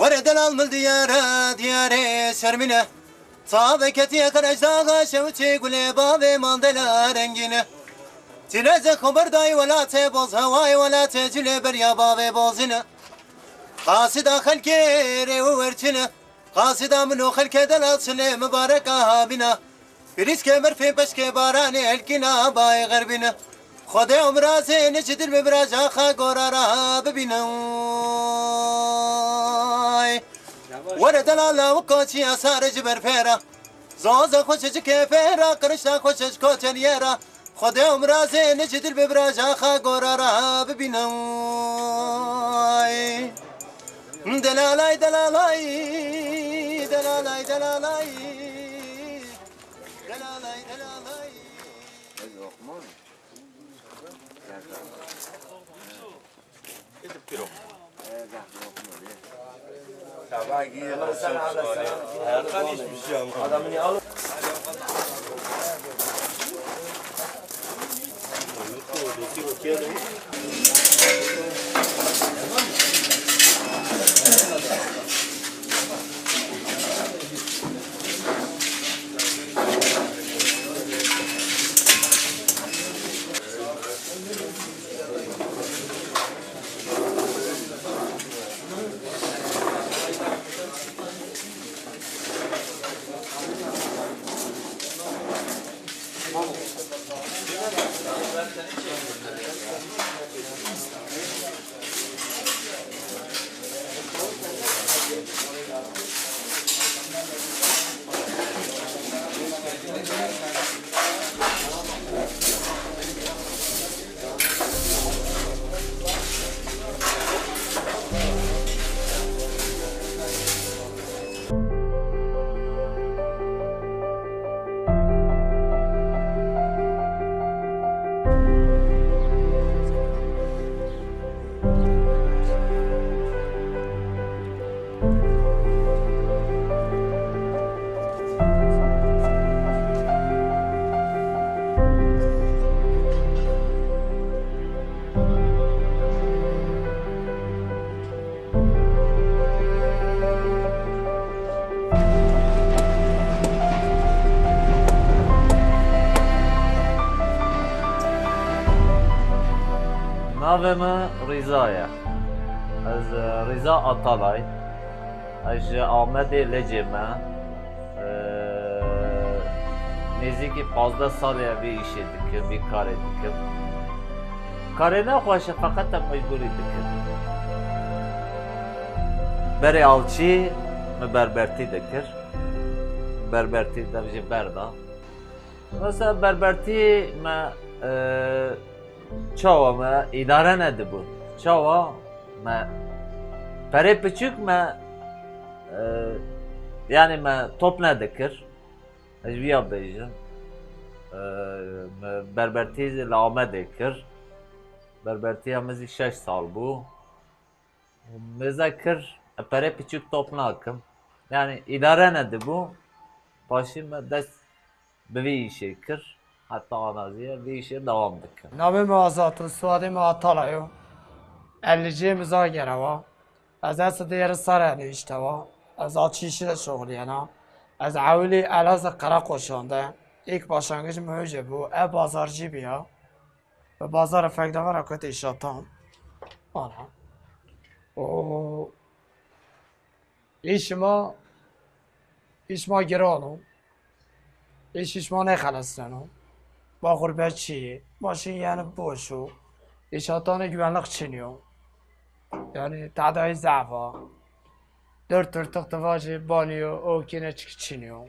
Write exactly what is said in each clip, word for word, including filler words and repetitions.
Were delal min diyare, diyare şermine. Çavê ketiye qirejdaxa şewçê gulê bavê mandela rengîne. Cileze xeber dayî welatê boz, hewayê welatê cilê beriya bavê bozine. Qasida xelkê rê û werçine. Qasida min û xelkê delal çilê mibareka habîna. Pirîskê berfê peşkê baranê helkîna bayê xerbîne. Xwedê û mirazê ne ji dil bi biraja xa gora ra bibîne. Were delala û koçiya sare ji berfê ra. Zoza xweş ji kêfê ra, qirişta xweş ji koçeriyê ra. Xwedê û mirazê ne ji dil bi biraja xa gora ra bibîne. Delalay, delalay, delalay, delalay. Delalay, delalay. Navê min Rîza ye. Ez, e, Rîza Atalay. Ez ji Amedê Lecê me. E, nêzîkî pazdeh salê vî îşê dikim, vî karê dikim. Karê ne xweş e, feqet te mecbûrî dikir. Berê alçî min berbertî dikir. Berbertî dev jî berda. Mesela berbertî me, e, çawa me îdare nedibû. Çawa me perê piçûk me, e, yani me top nedikir. Ez viya bêjim. E, me berbertî li Amedê kir. Berbertiya min zî şeş sal bû. Mêze kir, e, perê piçûk top nakim. Yani îdare nedibû. Paşî me dest bi vî îşê kir. Heta ana zî vî îşê dewam dikim. Navê me Azad û soyadê me Atalay yo. Ez li cê Mizagere wa. Ez dest dêre sare nihişte wa. Ez alçî îşî de şoxiliyena. Ez ewilî Elazığ Qereqoşan de. İlk başlangıcım öyle bu. Ev bazarcı bir ya. Ve bazara fekdavara kötü iş atan. Ana. O Îş ma, îş ma giran o. Îş, îş ma nexelesneno. Ma xurbeçî, ma şin yani boş o. Îş hatanê güvenlik çiniyo. Yani tadayı zafa. Dört tırtık tıvacı banyo, o kine çık çiniyo.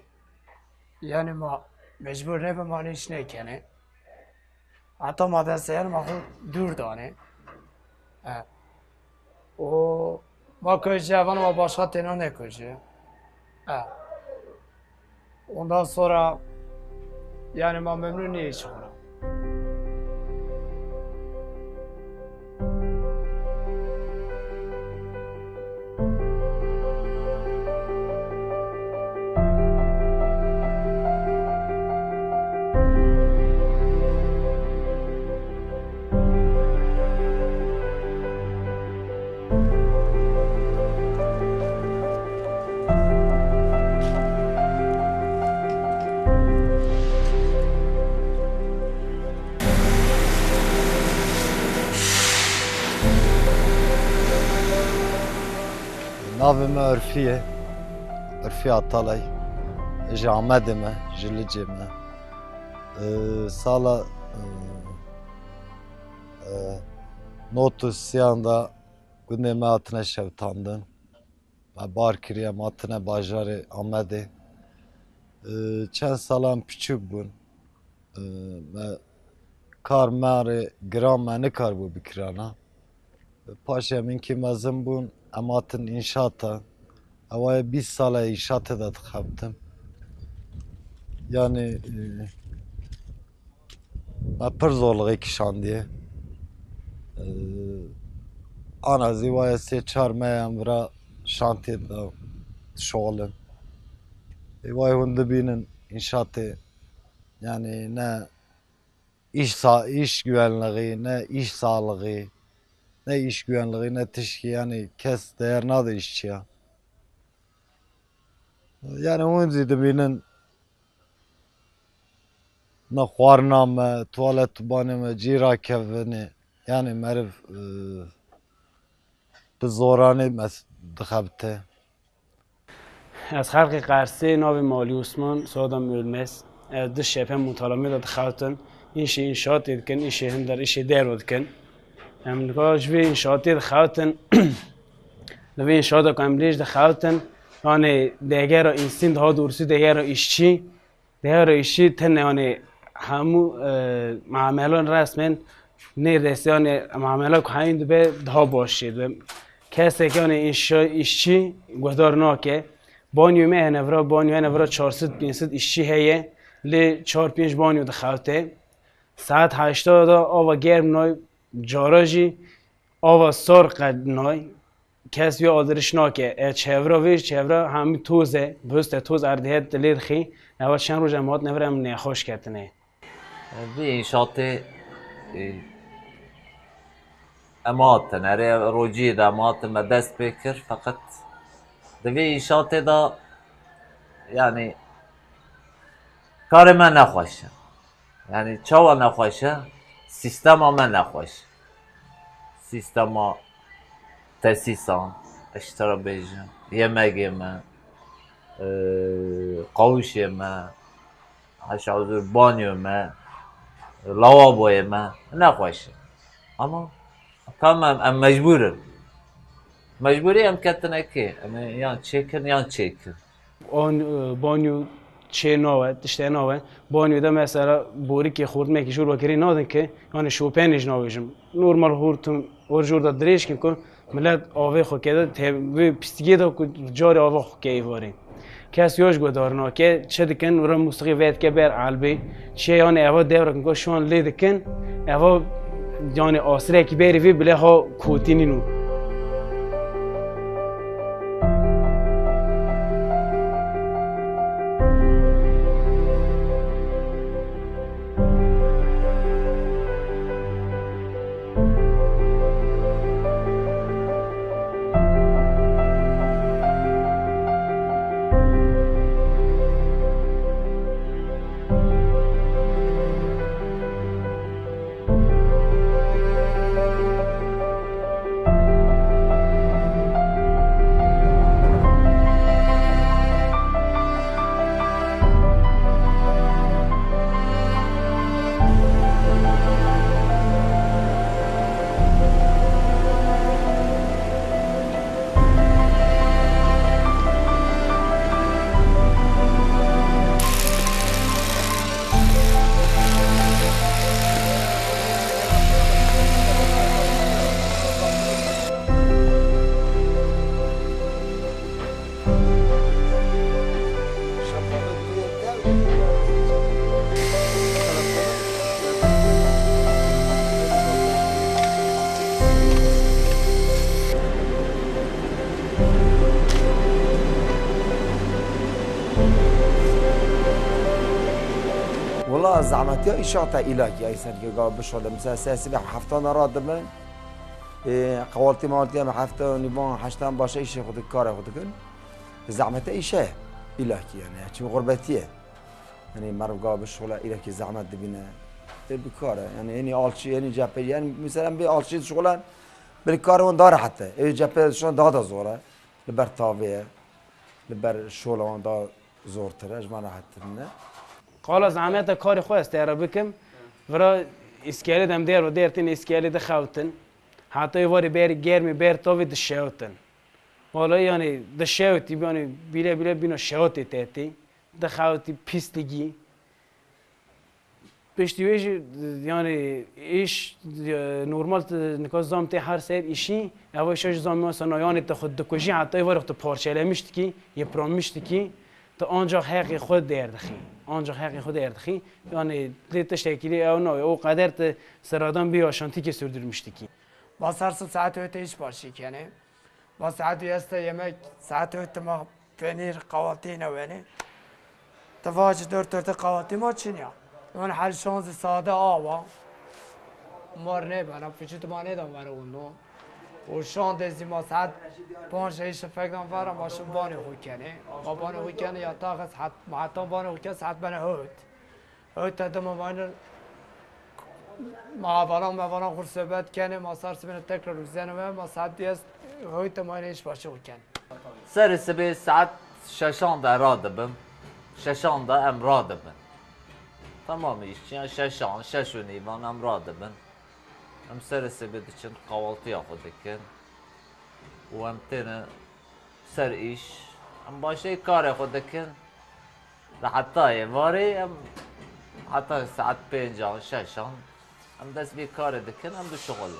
Yani ma mecbur ne be ma ne iş ne kene. Heta ma desteyan ma xwe dûr danê. E. O ma kujê evan ma başka têna nekujê. E. Ondan sonra yani ma memnun niye iş xwe. Navê me Urfî ye. Urfî Atalay. Ji Amedê me, ji Licê me. Ee, sala, ee, ee, nod û sêyan de gundê me hatine şewitandin. Me bar kiriye, me hatine bajarê Amedê. Ee, çend salan piçûk bûn. Ee, me kar me rê giran me nikaribû bikirana. Paşê em hinkî mezin bûn, em hatin înşata. Ewa ye bîst sal e înşatê de dixebitim. Yanî, e, me pir zorlixê kişandiye. E, Ana zî wa ye sê çar me em vira şantiyê de dişoxilin. Ê wa ye hûn dibînin înşatê, yanî ne îş sa-, îş güvenliği, ne iş sağlığı, ne iş güvenliği, ne tişkî, yanî kes değer nade işçiya. Yanî hûn zî dibînin, ne xwarina me, tuwalet û banyo me cî rakevinê. Yanî meriv, e, bi zoranê mes-, dixebite. Ez xelkê Qersê, navê Malî Osman, soyada min Ölmez. Ez di şepe mutalamê de dixewtin. Îşê înşaatê dikin, îşê hinder, îşê dero dikin. Em nika ji vê înşaatê dixewtin. Li vê înşaata ku em lê jî dixewtin, yanê degera înstîn daha doğrusu degera îşçî. Degera îşçî tine, yanê hemû, e, muamelan resmen nê destê, yanê muamela ku heyîn dibe daha baş jê dibe. Kesek, yanê înşa-, îşçî guhdar nake. Banyo me hene vira, banyo hene vira çar sed pênc sed îşçî heye. Lê çar pênc banyo dixewte. Saet heşta de ava germ nay, cara jî ava sar qed nay. Kes vê adiriş nake. E, çevra vê, çevra hemî toz e. Bihust e, toz erdê het lê dixî. Eva çend roj em hatine vir, em nexweş ketine. Vê înşatê, e, em hatin, erê rojiyê de em hatin, me dest pê kir. Feqet di vê înşatê de, yanî, karê me nexweş e. Yanî çawa nexweş e? Sîstema me nexweş. Sîstema tesîsan, ez ji te re bêjim, yemegê me, e, qawişê me, heşa huzur banyo me, lavaboyê me nexweş e. Ama tamam, em mecbûr in. Mecbûrî em ketine kê? Em ê yan çêkin yan çêkin. An, e, banyo çê nawe, tiştê nawe. Banyo de mesela borikê xortimekî jor wekirî nadin ki, yani şopenê ji navê jim. Normal hortum or jor de dirêj kin ku millet avê xwe kede te-, vê pistikê de ku carê ava xwe keyê varê. Kes ya ji guhdar nake, çi dikin, re mûsiqî vedike ber elbê. Çiye yani eva dewre kin ku şan lê dikin, eva yani asirekî berî vê bile ha kotî nîno. Wela zehmetiya îşata îlakî ay serkê ga bişole. Mesela sesî be heftana radibin. Ê, qewaltî mewaltî em hefta nîvan heştan başa îşê xwe dikin, karê xwe dikin. Zehmete îşe îlakî yani. Çi xurbetî ye. Yanî meriv ga bişole îlakî zehmet dibîne. Ê, bi kar e. Yanî, yanî alçî, yanî cephe, yanî mesela bê alçî dişolen, belê karê wan daha rehet e. Ê, cephe dişolen daha da zor e. Li ber tavê ye, li ber şola wan da zortir e, ji van rehettir ne. Qala zehmeta karê xwe ez têre bikim. Vira îskelê dem dêr û dêr tên îskelê dixewtin. Heta êvarê ber germê ber tavê dişewtin. Wala yani dişewtî, yani bîle bîle bîna şewtê tetî. Dixewtî pîs digî. Piştî wê jî, yani, îş, e, normal, tu nika zam tê her ser îşî, ev îşa jî zam mesela yanê te xwe dikujî, heta êvarê xwe tu parçelemiş dikî, yê piranmiş dikî, tu ancak heqê xwe derdixî. Ancak heqê xwe derdixî. Yani, lê tiştekî lê ew nayê. O qeder tu sıradan bir yaşantı ki sürdürmüş dikî. Basarsın saat öte iş başı kene. Ba saet yeste yemek, saet öte ma peynîr, kahvaltı yine weni. Te vaci dört dörte kahvaltı ma çin ya. Yon hel şanzı sade awa. Mar ne bana, vücut ma ne da var onu. O şan dezi ma saat panç işe fekdan var ama şu bani hukene. Ma bani hukene ya ta saat, ma hatta bani hukene saat bana höt. Öte dema mayne mavalan mavalan xur sohbet kene, ma sar sibine tekrar uzenime, ma saat diyes öte mayne iş başı uken. Serê sibê saet şeşan de radibim. Şeşan de em radibin. Tamam, îşçiyan şeşan, şeş û nîvan em radibin. Em serê sibê diçin, kahvaltıya xwe dikin. Û em têne ser îş. Em başê karê xwe dikin. Li heta êvarê em heta saet pêncan, şeşan em dest vê karê dikin, em dişuxulin.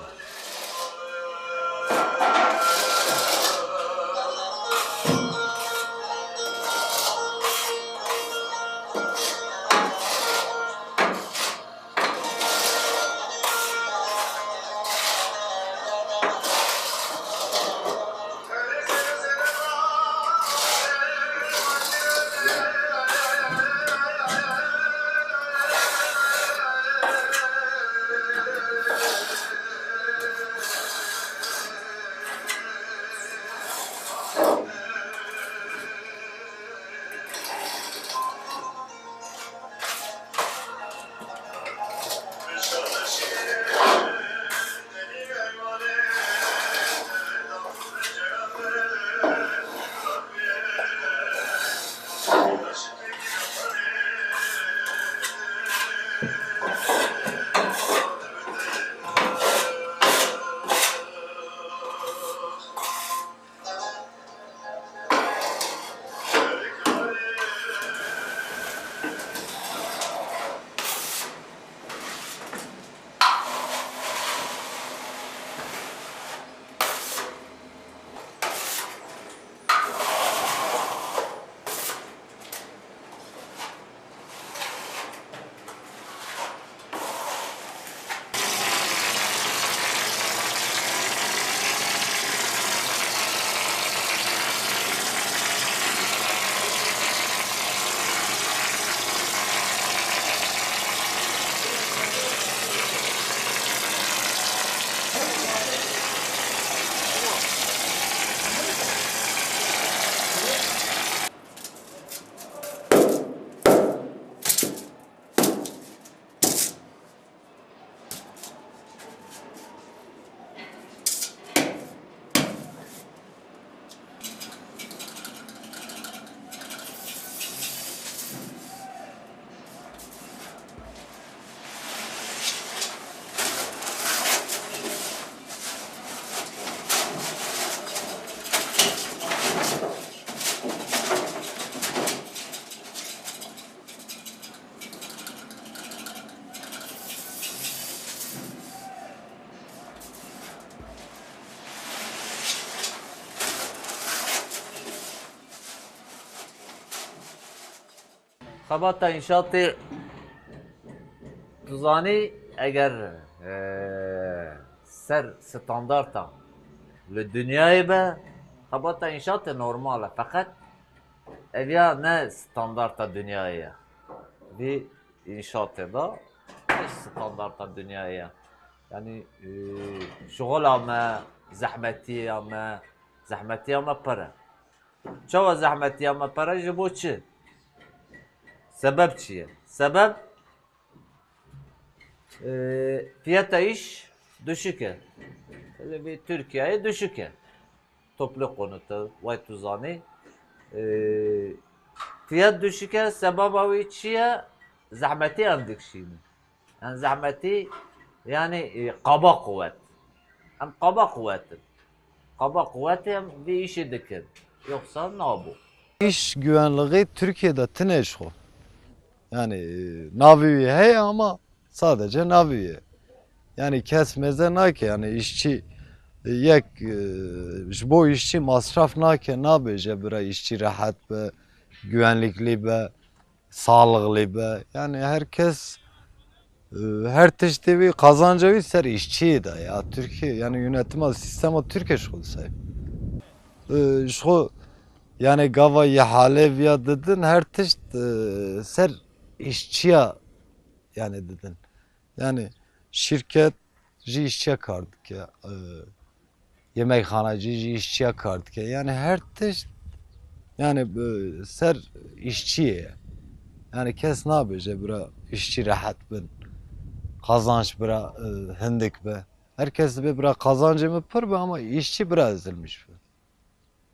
Xebata înşaatê, tu zanî, eger, e, ser standarta li dinyayê be, xebata înşaatê normal e. Feqet ev ya ne standarta dinyayê ye. Vî înşaatê de ne standarta dinyayê ye. Yanî, e, şixula me, zehmetiya me, zehmetiya me pir e. Çawa zehmetiya me pir e, ji bo çi? Sebeb çi ye? Sebeb, e, fiyata îş düşük e. Li vê Tirkiyeyê düşük e. Toplu konut e, wek tu zanî. E, fiyat düşük e, sebeba wî çi ye? Zehmetî em dikişînin. Em zehmetî, yani, e, qaba quwet. Em qaba quwet in. Qaba quwetê em vê îşê dikin. Yoksa nabû. İş güvenliği Türkiye'de tine ji xwe. Yani, e, navê wî heye ama sadece navê ye. Yani kes mêze nake, yani işçi, e, yek, e, ji bo işçi masraf nake, nabêje bira işçi rehet be, güvenlikli be, sağlıklı be. Yani herkes, e, her tiştê wî, qazanca wî ser işçiyê de ya. Türkiye, yani yönetime, sistema Türkiye ji xwe disay. E, ji xwe, yani gava îhale viya didin, her tişt, e, ser işçiya yani didin. Yani şirket ji işçiya kar dike, e, yemekhanecî ji işçiya kar dike. Yani her tişt, yani, e, ser işçiyê ye. Yani kes nabêje bira işçi rehet bin, qazanç bira, e, hindik be. Her kes dibê bira qazancê min pir be ama işçi bira ezilmiş be.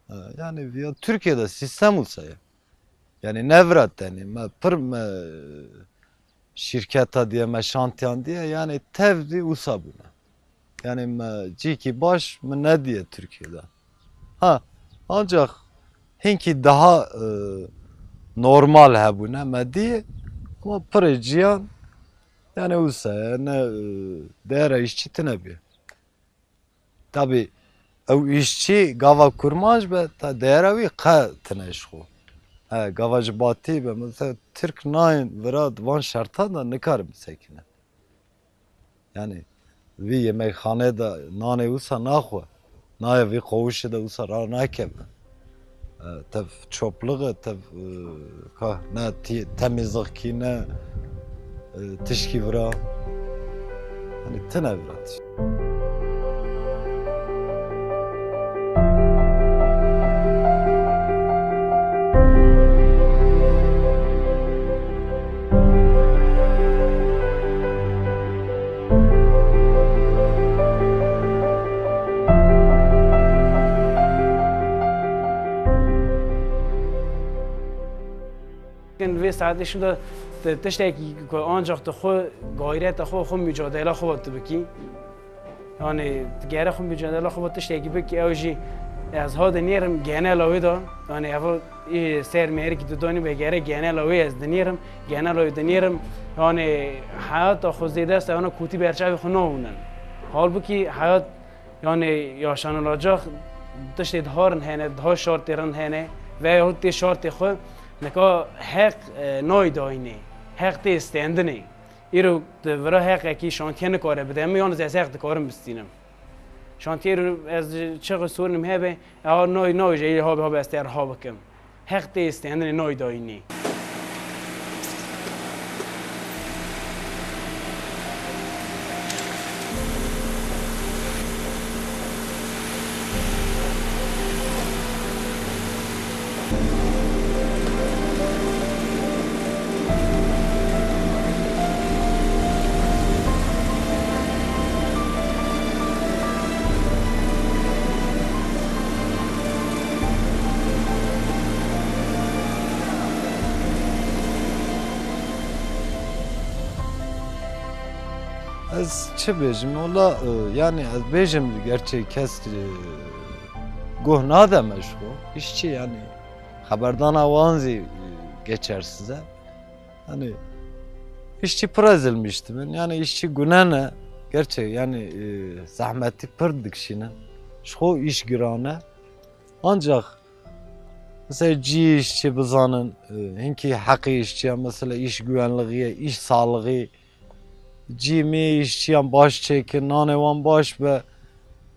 E, yani ya Türkiye'de sistem olsa ya. Yani ne vira tenê, me pir me şirketa diye, me şantiyan diye, yani tev dî wisa bûne. Yani me cîkî baş me nediye Türkiye'de. Ha, ancak hinkî daha, e, normal hebûne me diye, ama pirê ciyan, yani wisa ye, ne, e, değera işçi tine bî. Tabi, ew îşçî gava kurmanc be, ta değera wî qe tine ji xwe. He, gava ji batî be, mesela Tirk nayên vira di van şertan de nikarin bisekine. Yani, vî yemekxane de nanê wisa naxwe. Nayê vî qawişê de wisa ra nakeve. E, tev çöplük e, tev, e, ka, ne ti-, temizlikçi, ne, e, tişkî vira. Hani tine vira tişt. Vê saetê şû de ti-, tiştekî ku ancak tu xwe gayreta xwe, xwe mücadela xwe tu bikî. Yani, tu gere xwe mücadela xwe tiştekî bikî, ew jî ez ha dinêrim genela wê de. Yani, ev ê ser mêrikî tu danî be gere genela wê ez dinêrim, genela wê dinêrim. Yani, heyata xwe zêde ez ana kotî berçavê xwe nahûnin. Halbukî heyat, yani, yaşanılacak tiştê daha rind hene, daha şartê rind hene veyahut tê şartê xwe nika heq, e, nayê dayînê, heq tê stendinê. Îro di vira heqekî şantiye nikare bide min, yalnız ez heq dikarim bistînim. Şantiye îro ez çi xwe sorînim hebe, ew nayê, nayê ji ê habe, habe ez te reha bikim. Heq tê stendinê, nayê dayînê. Ez çi bêjim? Wala, e, yani ez bêjim, gerçê kes, e, guh nade me ji xwe. Îşçi yani xeberdana wan zî, e, geçersiz e. Yani îşçi pir ezilmiş dibin. Yani îşçi gune ne. Gerçek yani, e, zehmetî pir dikişînin. Ji xwe îş giran e. Ancak mesela cî îşçi bizanin, e, hinkî heqê îşçiya, mesela îş güvenliği, îş sağlığı, cî mê îşçiyan baş çêkin, nanê wan baş be.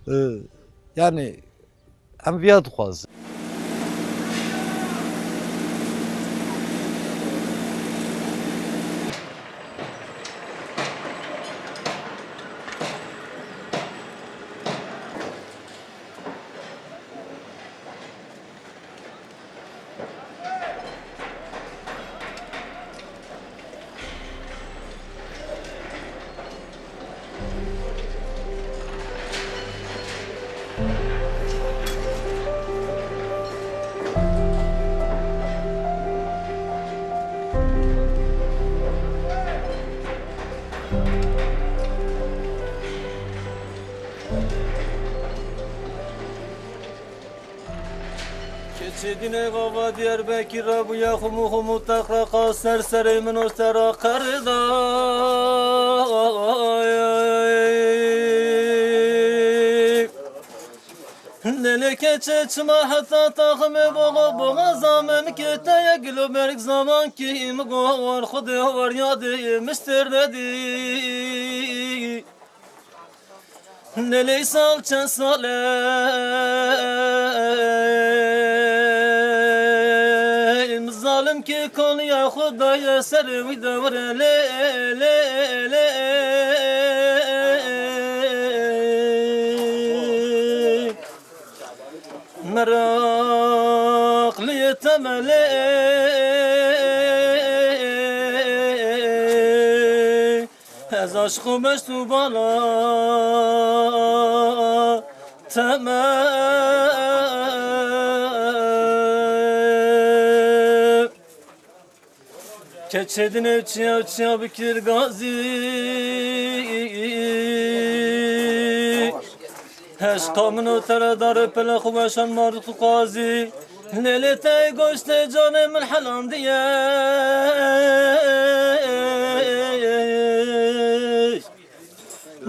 E, yani em viya dixwazin. Şêdînê gava Diyarbekir rabûye xumû xumû teqreqa ser serê min û sera qerida. Lêlê keçê çima heta taximê boğo boğaza me, min kê te ye gilo berk zaman kî min go war Xwedê war yadê min stêr nedî. Lêlê sal çend sal e, zalim kê koniya xwe daye serê wî de were lê, lê, lê. Meraqliyê temelê ez aşiq û meştûbana temel. Keçê dinê çiya çiya bikir gazî. Heşqa min û tere darê pele xwe weşan mar tu qazî. Lêlê te goştê canê min helandiye.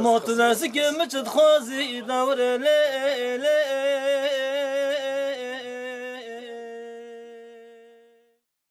Ma tu dezikê min çi dixwazî dewre lê, lê.